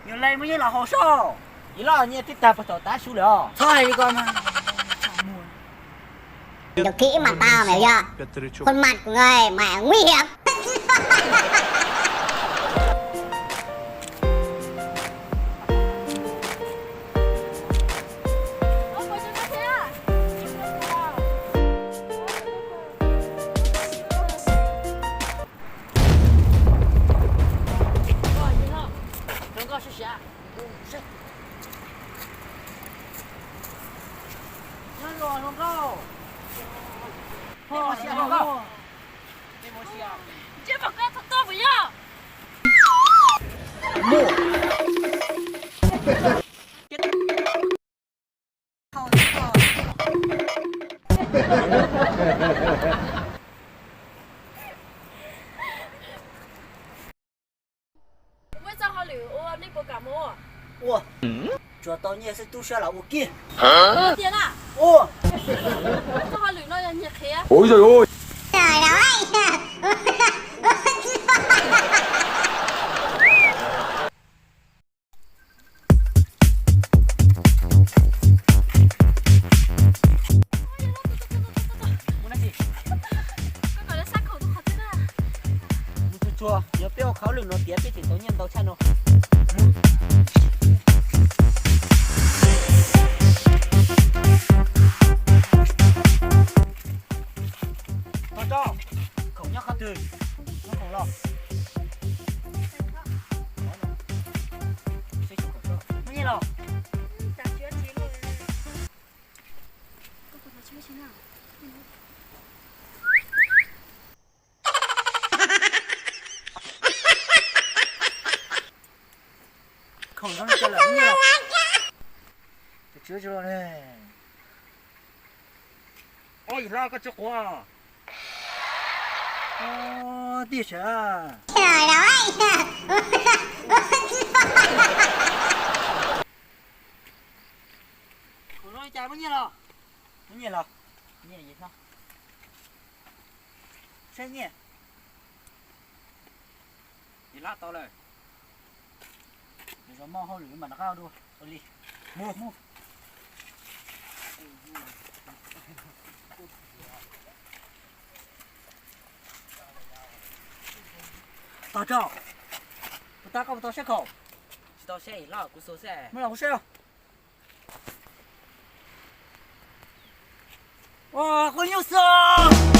Yog li muab nyiaj los haus soj. Ib los nyiaj twb tag puag thaum tav su lawm os. Txhob hais li ko mas. Đầu kỹ mặt tao mày hiểu chưa? Khuôn mặt của người mày nguy hiểm. Muaj txoj hauj lwm ua nej puas kam mus? Ua, tsuas tau nyiaj xwb tub sab los ua kiag. Tiag na? Ua, txoj hauj lwm no yog nyias qhia. Mus tsuag tsuag, yog peb ua hauj lwm no tiav peb tseem tau nyiaj ntau tshaj no. Tog rau, khoom nyob qhov twg? Muab khoom los. Muab nyiaj los. Khoom zoo li cas lawm, muab nyiaj los. Tsis tsis ne. Oj, yawg hlob, koj tsis quav. Oj, tiag sas. Khoom zoo li cas, muab nyiaj los. Muab nyiaj los. Nyiaj yawg hlob. Saib nyiaj. Yawg hlob, tau lawm. Nws zov moj hauj lwm mas rov qab dua. Ua li. Mus, mus. Tog rau. Puas tau, koj puas tau saib khoom? Tsis tau saib hlob, kuv xu xwb. Muab los kuv saib. Ua, koj nyuaj xwb.